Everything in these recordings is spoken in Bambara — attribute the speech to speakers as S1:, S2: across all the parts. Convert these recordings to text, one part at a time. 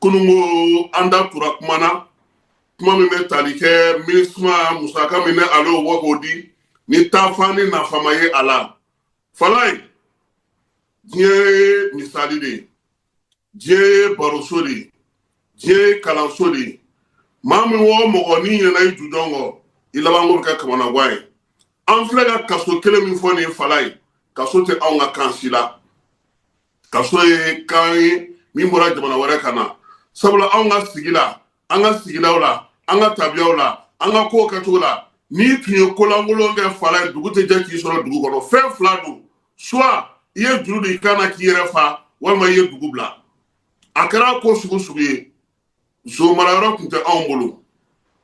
S1: Kununko an da tura kuma na, kuma min bɛ tali kɛ MINUSMA musaka min bɛ ale bɔ k'o di ni taafan ni nafama ye a la. Falaye, diɲɛ ye misali de ye, diɲɛ ye baroso de ye, diɲɛ ye kalanso de ye. Maa min o mɔgɔ n'i ɲinɛna i jujɔn kɔ, i labanko bɛ kɛ kamanagan ye. An filɛ ka kaso kelen min fɔ nin ye, Falaye, kaso tɛ anw ka kan si la. Kaso ye kan ye min bɔra jamana wɛrɛ ka na, sabula anw ka sigi la, an ka sigidaw la, an ka tabiyaw la, an ka kow kɛcogo la, n'i tun ye kolankolon kɛ, Falaye, dugu tɛ jɛ k'i sɔrɔ dugu kɔnɔ. Fɛn fila don: soit i ye juru don i kan na k'i yɛrɛ fa, walima i ye dugu bila. A kɛra ko sugu sugu ye, zo marayɔrɔ tun tɛ anw bolo.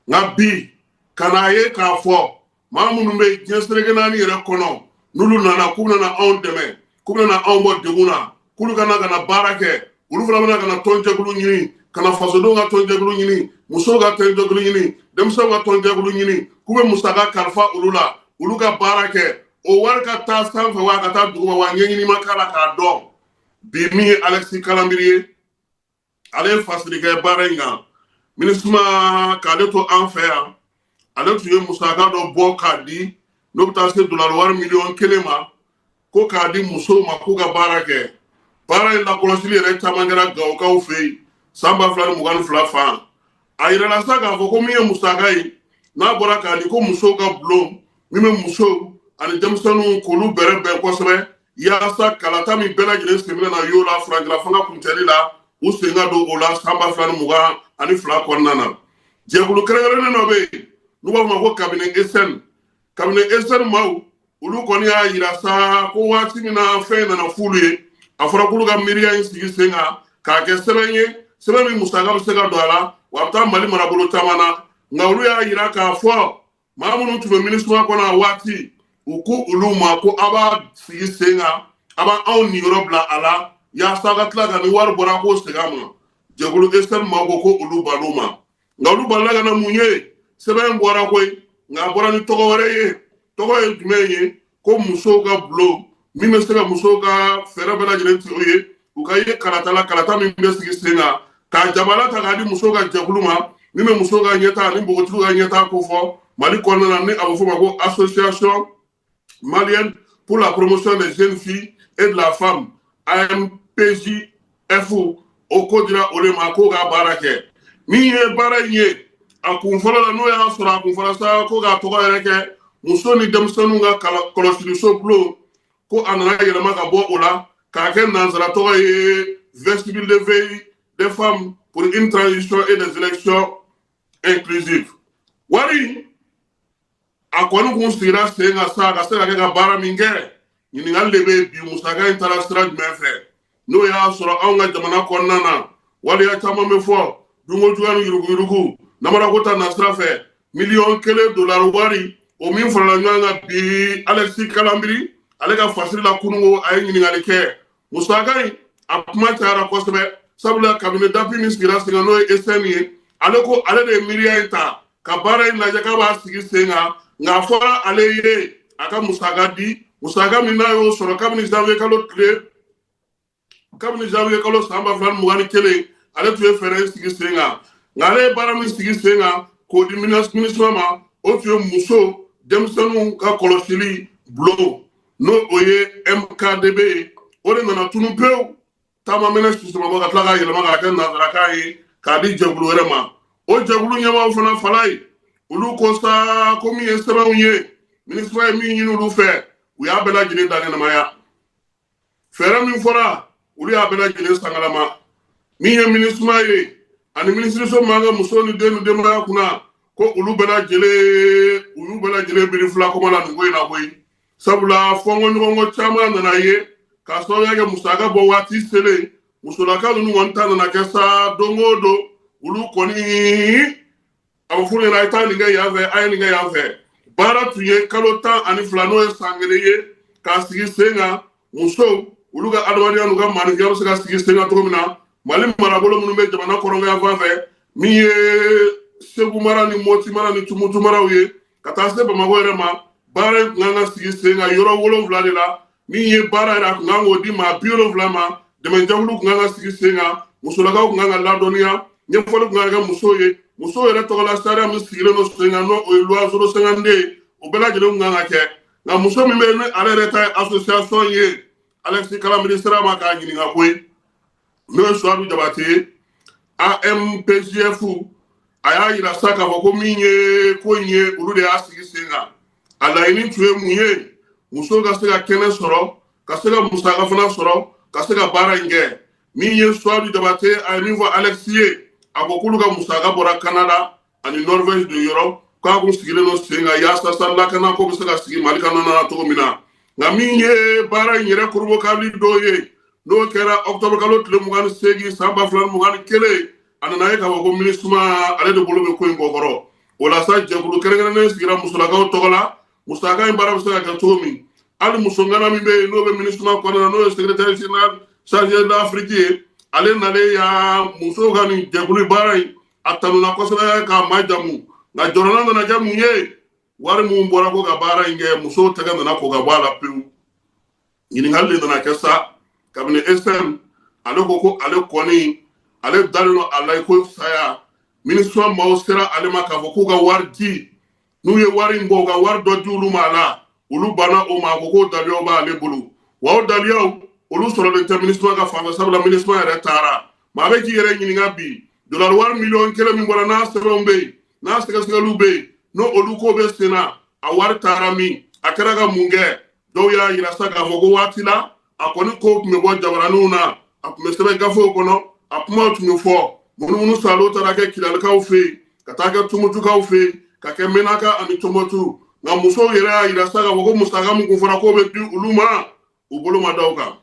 S1: Nka bi, ka n'a ye k'a fɔ maa minnu bɛ diɲɛ seleke naani yɛrɛ kɔnɔ, n'olu nana k'u bɛna anw dɛmɛ, k'u bɛna anw bɔ degun na, k'olu ka na ka na baara kɛ, olu fana bɛna ka na tɔnjɛkulu ɲini, ka na fasodenw ka tɔnjɛkulu ɲini, musow ka tɔnjɛkulu ɲini, denmisɛnw ka tɔnjɛkulu ɲini, k'u bɛ musaka kalifa olu la, olu ka baara kɛ, o wari ka taa sanfɛ wa ka taa duguma wa, ɲɛɲini ma k'a la k'a dɔn. Bi, min ye Alexis Kalambry ye, ale ye fasiri kɛ baara in kan. MINUSMA k'ale to an fɛ yan, ale tun ye musaka dɔ bɔ k'a di, n'o bɛ taa se dolari wari miliyɔn 1 ma, ko k'a di musow ma k'u ka baara kɛ. Baara in lakɔlɔsili yɛrɛ caman kɛra Gawokaw fɛ yen san 2022 fan. A yirala sa k'a fɔ ko min ye musaka ye, n'a bɔra k'a di, ko musow ka bulon min bɛ musow ani denmisɛnninw k'olu bɛrɛ bɛn kosɛbɛ, yaasa kalata min bɛɛ lajɛlen sen bɛna na y'o la furancɛla fanga kuncɛli la, u sen ka don o la san 2022 kɔnɔna na. Jɛkulu kɛrɛnkɛrɛnnen dɔ bɛ yen n'u b'a fɔ ma ko cabinet ESN. Cabinet ESN maaw, olu kɔni y'a yira sa ko waati min na fɛn nana f'olu ye, a fɔra k'olu ka miiriya in sigi sen kan k'a kɛ sɛbɛn ye, sɛbɛn min musaka bɛ se ka don a la wa a bɛ taa Mali marabolo caman na. Nka olu y'a yira k'a fɔ maa minnu tun bɛ MINUSMA kɔnɔ a waati, u ko olu ma ko a b'a sigi sen kan, a b'anw niyɔrɔ bila a la, yaasa ka tila ka ni wari bɔra k'o segin a ma. Jɛkulu ESN maaw ko ko olu ban'o ma. Nka olu balila ka na mun ye? Sɛbɛn bɔra koyi, nka a bɔra ni tɔgɔ wɛrɛ ye. Tɔgɔ ye jumɛn ye? Ko musow ka bulon min bɛ se ka musow ka fɛɛrɛ bɛɛ lajɛlen tigɛ u ye, u ka ye kalata la, kalata min bɛ sigi sen kan, k'a jabala ta k'a di musow ka jɛkulu ma min bɛ musow ka ɲɛtaa ani npogotigiw ka ɲɛtaa kofɔ Mali kɔnɔna na, ni a bɛ f'o ma ko Association malienne pour la promotion des jeunes filles et de la femme, AMPJF. O ko dira o de ma k'o ka baara kɛ. Min ye baara in ye a kun fɔlɔ la, n'o y'a sɔrɔ a kun fɔlɔ sa ko k'a tɔgɔ yɛrɛ kɛ muso ni denmisɛnninw ka kɔlɔsiliso bulon, ko a nana yɛlɛma ka bɔ o la k'a kɛ nansara tɔgɔ ye Vestibule de veille des femmes pour une transition et des élections inclusives. Wari a kɔni kun sigira sen kan sa ka se ka kɛ ka baara min kɛ, ɲininkali de bɛ bi: musaka in taara sira jumɛn fɛ? N'o y'a sɔrɔ anw ka jamana kɔnɔna na, waleya caman bɛ fɔ, dunko juguya ni yuruguyurugu, namarako ta nasira fɛ, miliyɔn 1 dolari wari o min farala ɲɔgɔn kan bi, Alexis Kalambry ale ka fasiri la kununko, a ye ɲininkali kɛ. Musaka in a kuma cayara kosɛbɛ, sabula cabinet d'appui min sigira sen kan, n'o ye ESN ye, ale ko ale de ye miiriya in ta ka baara in lajɛ k'a b'a sigi sen kan. Nka a fɔra ale ye a ka musaka di, musaka min n'a y'o sɔrɔ kabini janvier kalo tile, kabini janvier kalo san 2021, ale tun ye fɛɛrɛ in sigi sen kan. Nka ale ye baara min sigi sen kan k'o di MINUSMA ma, o tun ye muso denmisɛnninw ka kɔlɔsili bulon, n'o o ye MKDB ye. O de nana tunu pewu, taama minɛ sisɔmɔ ka tila k'a yɛlɛma k'a kɛ nanzarakan ye k'a di jɛkulu wɛrɛ ma. O jɛkulu ɲɛmaaw fana, Falaye, olu ko sa ko min ye sɛbɛnw ye, MINUSMA ye min ɲini olu fɛ, u y'a bɛɛ lajɛlen dankɛnɛmaya. Fɛɛrɛ min fɔra, olu y'a bɛɛ lajɛlen sangalama. Min ye MINUSMA ye ani minisiriso min ka muso ni den ni denbaya kunna, ko olu bɛɛ lajɛlen, u y'u bɛɛ lajɛlen biri fila kɔma la nin ko in na koyi, sabula fɔnkɔɲɔgɔnkɔ caman nana ye k'a sababuya kɛ musaka bɔ waati selen. Musolaka ninnu kɔni ta nana kɛ sa, don o don olu kɔni a bɛ f'u ɲɛna: a ye taa nin kɛ yan fɛ, a ye nin kɛ yan fɛ. Baara tun ye kalo 12, n'o ye san kelen ye, k'a sigi sen kan, musow olu ka adamadenya n'u ka maanifinya bɛ se ka sigi sen kan cogo min na Mali marabolo minnu bɛ jamana kɔrɔnkɛ fan fɛ, min ye Segu mara ni Moti mara ni Tumutu maraw ye, ka taa se Bamakɔ yɛrɛ ma. Baara in tun kan ka sigi sen kan yɔrɔ wolonwula de la. Min ye baara yɛrɛ, a tun kan k'o di maa 70 ma. Dɛmɛjɛkulu tun kan ka sigi sen kan. Musolakaw tun kan ka ladɔnniya, ɲɛfɔli tun kan ka kɛ musow ye. Musow yɛrɛ tɔgɔla sariya min sigilen don sen kan, n'o o ye loi 052 ye, o bɛɛ lajɛlen tun kan ka kɛ. Nka muso min bɛ yen, ni ale yɛrɛ ta ye association ye, Alexis Kalambry sera ma k'a ɲininka koyi, n'o ye Suwadu Jabate ye, AMPJF. A y'a yira sa k'a fɔ ko min ye ko in ye, olu de y'a sigi sen kan. A laɲini tun ye mun ye? Musow ka se ka kɛnɛ sɔrɔ, ka se ka musaka fana sɔrɔ, ka se ka baara in kɛ. Min ye Suwadu Jabate, a ye min fɔ Alexis ye, a ko k'olu ka musaka bɔra Canada ani Norvège de yɔrɔ, k'a kun sigilen don sen kan yaasa sa lakana ko bɛ se ka sigi Mali kɔnɔna na cogo min na. Nka min ye baara in yɛrɛ korobokari dɔw ye, n'o kɛra octobre kalo tile 28 san 2021, a nana ye k'a fɔ ko MINUSMA ale de bolo bɛ ko in kɔkɔrɔ. O la sa, jɛkulu kɛrɛnkɛrɛnnen sigira musolakaw tɔgɔ la, musaka in baara bɛ se ka kɛ cogo min. Hali musongana min bɛ yen, n'o bɛ MINUSMA kɔnɔna na, n'o ye secrétaire général chargé d'Afrique ye, ale nalen ya musow ka nin jɛkulu baara in, a tanuna kosɛbɛ k'a majamu. Nka jɔrɔna nana kɛ mun ye? Wari mun bɔra ko ka baara in kɛ, musow tɛgɛ nana ko ka bɔ a la pewu. Ɲininkali de nana kɛ sa kabini SM ale ko ko ale kɔni, ale dalen don a la i ko saya. MINUSMA maaw sera ale ma k'a fɔ k'u ka wari di, n'u ye wari in bɔ, u ka wari dɔ di olu ma a la, olu banna o ma. A ko k'o daliyaw b'ale bolo, wa o daliyaw olu sɔrɔlen tɛ MINUSMA ka fan fɛ, sabula MINUSMA yɛrɛ taara. Maa bɛ k'i yɛrɛ ɲininka bi, dolari wari miliyɔn 1 min bɔra, n'a sɛbɛnw bɛ yen, n'a sɛgɛsɛgɛliw bɛ yen, n'o olu ko bɛ sen na, a wari taara min? A kɛra ka mun kɛ? Dɔw y'a yira sa k'a fɔ ko waati la, a kɔni ko tun bɛ bɔ jabaraninw na, a tun bɛ sɛbɛn gafew kɔnɔ, a kumaw tun bɛ fɔ. Munumunu salo taara kɛ Kidalikaw fɛ yen, ka taa kɛ Tumutukaw fɛ yen, ka kɛ Menaka ani Tɔnbɔtu. Nka musow yɛrɛ y'a yira sa k'a fɔ ko musaka min kun fɔra k'o bɛ di olu ma, u bolo ma da o kan.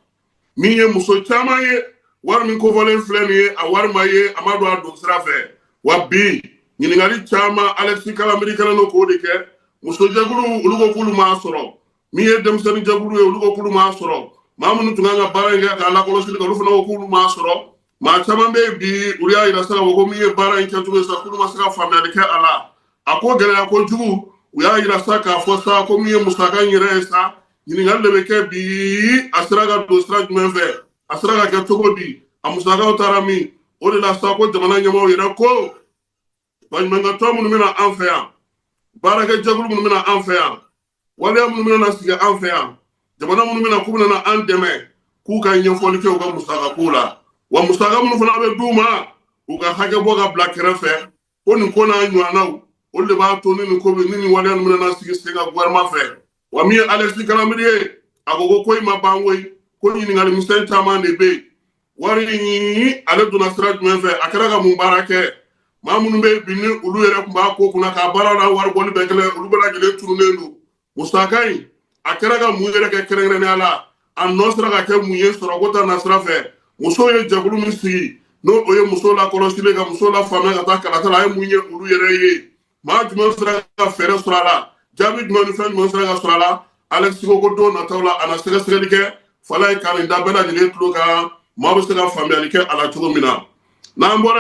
S1: Min ye muso caman ye, wari min kofɔlen filɛ nin ye, a wari ma ye, a ma don a don sira fɛ. Wa bi ɲininkali caman, Alexis Kalambry kɛlen don k'o de kɛ. Musojɛkulu, olu ko k'olu m'a sɔrɔ. Min ye denmisɛnnin jɛkulu ye, olu ko k'olu m'a sɔrɔ. Maa minnu tun kan ka baara in kɛ k'a lakɔlɔsili kɛ, olu fana ko k'olu m'a sɔrɔ. Maa caman bɛ yen bi, olu y'a yira sa k'a fɔ ko min ye baara in kɛcogo ye sa, k'olu ma se ka faamuyali kɛ a la. A ko gɛlɛya kojugu. U y'a yira sa k'a fɔ sa ko min ye musaka in yɛrɛ ye sa, ɲininkali de bɛ kɛ bi: a sera ka don sira jumɛn fɛ? A sera ka kɛ cogo di? A musakaw taara min? O de la sa ko jamana ɲɛmaaw yɛrɛ ko baɲumankɛtɔn minnu bɛna an fɛ yan, baarakɛjɛkulu minnu bɛna an fɛ yan, waleya minnu bɛna sigi an fɛ yan, jamana minnu bɛna k'u bɛna an dɛmɛ, k'u ka ɲɛfɔli kɛ u ka musaka kow la. Wa musaka minnu fana bɛ d'u ma, u ka hakɛ bɔ ka bila kɛrɛfɛ. Ko nin ko n'a ɲɔgɔnnaw, olu de b'a to ni nin ko bɛ ni nin waleya ninnu bɛna sigi sen kan gouvernement fɛ. Wa min ye Alexis Kalambry ye, a ko ko ko in ma ban koyi, ko ɲininkali misɛn caman de bɛ yen. Wari in, ale donna sira jumɛn fɛ? A kɛra ka mun baara kɛ? Maa minnu bɛ bi, ni olu yɛrɛ tun b'a ko kunna k'a baara la, wari bɔli bɛɛ kɛlɛ, olu bɛɛ lajɛlen tununnen don. Musaka in, a kɛra ka mun yɛrɛ kɛ kɛrɛnkɛrɛnnenya la? A nɔ sera ka kɛ mun ye sɔrɔko ta nasira fɛ? Musow ye jɛkulu min sigi, n'o o ye musow lakɔlɔsili, ka musow lafaamuya ka taa kalata la, a ye mun ye olu yɛrɛ ye? Maa jumɛn sera ka fɛɛrɛ sɔrɔ a la? Jaabi jumɛn ni fɛn jumɛn sera ka sɔrɔ a la? Alexis ko ko don nataw la, a na sɛgɛsɛgɛli kɛ fala ye, ka nin da bɛɛ lajɛlen tulo kan, maa bɛ se ka faamuyali kɛ a la cogo min na. N'an bɔra